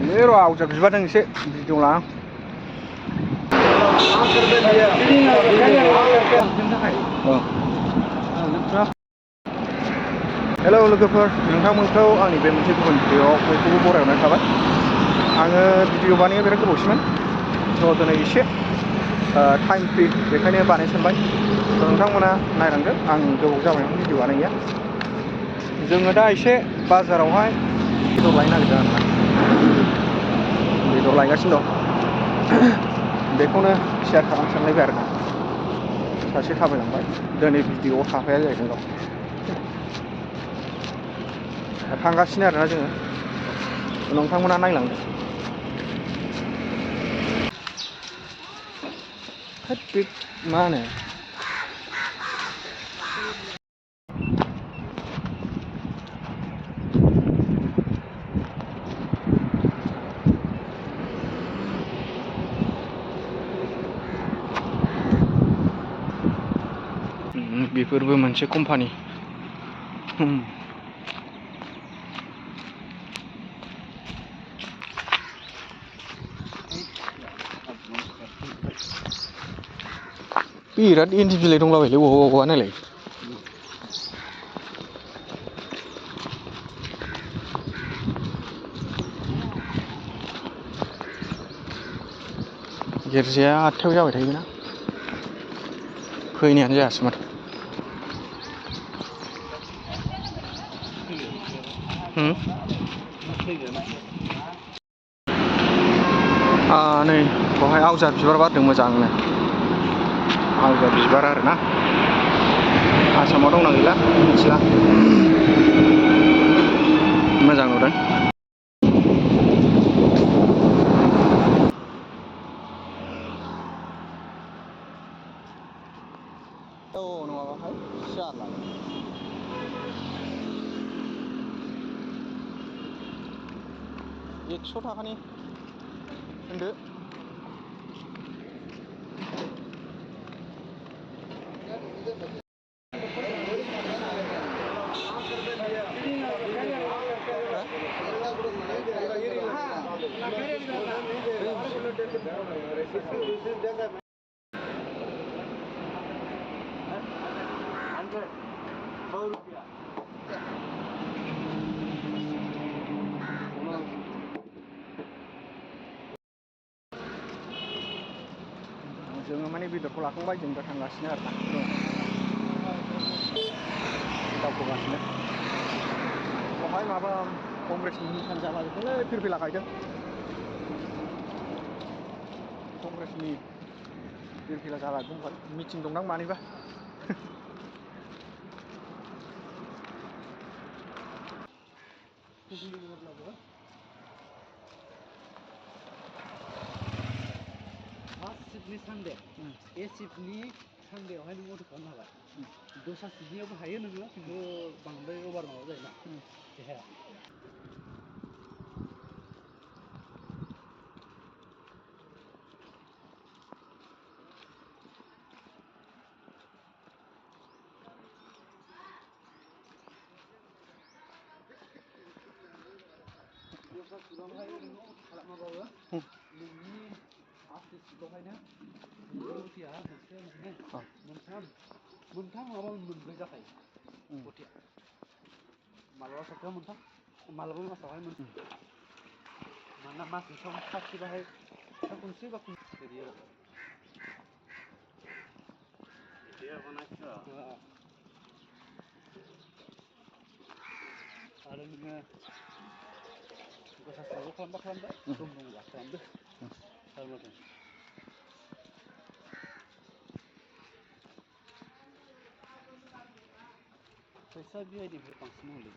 Ini loh, aku jadi badang sih video lah. Hello लोगोफोर, नोंथांमोनखौ आंनि बे मोनसे गुबुन भिडियोआव बयखौबो बरायनाय थाबाय। आङो भिडियो बानायनो बिराद गोबावसैमोन। थ' दिनै एसे टाइम फ्रि बेखायनो बानायनो सानबाय। नोंथांमोना नायलांदो, आं गोबाव जाबायमोन भिडियो बानायैया। जोङो दा एसे बाजारावहाय बेदर लायनो नागिरदों आरोना। बेदर लायगासिनो दं। बेखौनो शेयार खालामनो सानलायबाय आरोना। सासे थाबायलांबाय, दिनै भिडियोआव थाफाया जाहैदों गाव। थांगासिनो आरोना जोङो, नोंथांमोना नायलांदो। मा होनो बेफोरबो मोनसे कम्पानि। बिराद इन्दि बिलाइ दंलाबायलै बबावबा नायलाय। गिर्जाया 8थायाव जाबाय थायोना, फैनायानो जायासै माथो। नै बेवहाय आवजार बिबार बारदों मोजांनो। आवजार बिबार आरोना, आसामाव दंना गैला मिथिला, मोजां नुदों। औ नङाबाहाय जारला। 100 थाखानि होनदो। जोङो माने बेदरखौ लाखांबाय, जों दा थांगासिनो आरोना। दावखोगासिनो। बेवहाय माबा कंग्रेसनि मिटिं जालाजोबदोंलै, फिरफिला गायदों। कंग्रेसनि फिरफिला जालाजोबदों, मिटिं दंदां मानिबा। फार्स्ट शिफ्टनि सानडे, ए शिफ्टनि सानडेआवहाय नों अट' खालामनो हाबाय। दस्रा शिफ्टनियावबो हायो नोङो, खिन्थु बांद्राय अभार माबा जायोना देहाया। दस्रा शिफ्टआवहाय नोङो अट' खालामाबाबो नोंनि फार्स्ट शिफ्टआवहायनो अटिया मोनथाम माबा मोनब्रै जाखायो अटिया। मालाबा सप्तायाव मोनथाम, मालाबा मासावहाय मानोना मास मोनसेयाव फार्स्ट शिफ्टआवहाय खनसे बा खनसे बिदि आरो। आरो नोङो दस्रा शिफ्टआव खालामबा खालामबाय, सम दङबा खालामदो। फैसा भिआइपिफोर बांसिन दंलै।